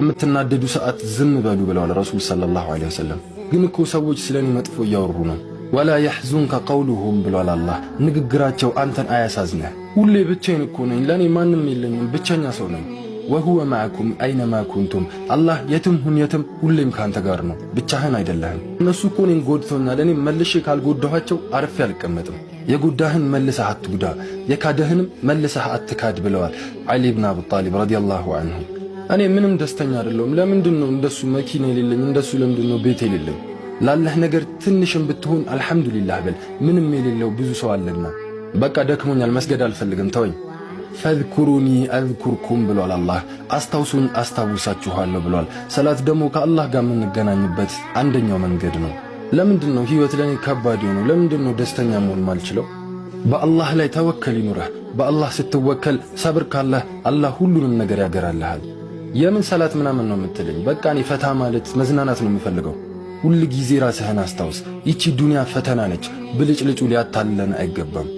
የምትናደዱ ሰዓት ዝም በሉ ብለዋል ረሱል ሰለላሁ ዐለይሂ ወሰለም። ግን እኮ ሰዎች ስለኔ መጥፎ እያወሩ ነው። ولا يحزنك قولهم ብሏል አላህ። ንግግራቸው አንተን አያሳዝነህ። ሁሌ ብቻዬን እኮ ነኝ፣ ለእኔ ማንም የለኝም፣ ብቸኛ ሰው ነኝ። وهو معكم أينما كنتم፣ አላህ የትም ሁን የትም ሁሌም ካንተ ጋር ነው፣ ብቻህን አይደለህም። እነሱ እኮ እኔን ጎድተውኛል፣ እኔም መልሼ ካልጎዳኋቸው አርፌ አልቀመጥም። የጎዳህን መልሰህ አትጉዳ፣ የካደህንም መልሰህ አትካድ ብለዋል ዓሊ ብን አቡ ጣሊብ ረዲየላሁ አንሁ። እኔ ምንም ደስተኛ አይደለሁም። ለምንድን ነው እንደሱ መኪና የሌለኝ? እንደሱ ለምንድን ነው ቤት የሌለኝ? ላለህ ነገር ትንሽም ብትሆን አልሐምዱሊላህ በል። ምንም የሌለው ብዙ ሰው አለና። በቃ ደክሞኛል፣ መስገድ አልፈልግም፣ ተወኝ። فاذكروني أذكركم ብሏል አላህ። አስታውሱኝ አስታውሳችኋለሁ ብሏል። ሰላት ደግሞ ከአላህ ጋር የምንገናኝበት አንደኛው መንገድ ነው። ለምንድን ነው ህይወት ለእኔ ከባድ የሆነው? ለምንድን ነው ደስተኛ መሆን ማልችለው? በአላህ ላይ ተወከል ይኑረህ። በአላህ ስትወከል ሰብር ካለህ አላህ ሁሉንም ነገር ያገራልሃል። የምን ሰላት ምናምን ነው የምትለኝ? በቃ እኔ ፈታ ማለት መዝናናት ነው የምፈልገው። ሁል ጊዜ ራስህን አስታውስ። ይቺ ዱንያ ፈተና ነች። ብልጭልጩ ሊያታልለን አይገባም።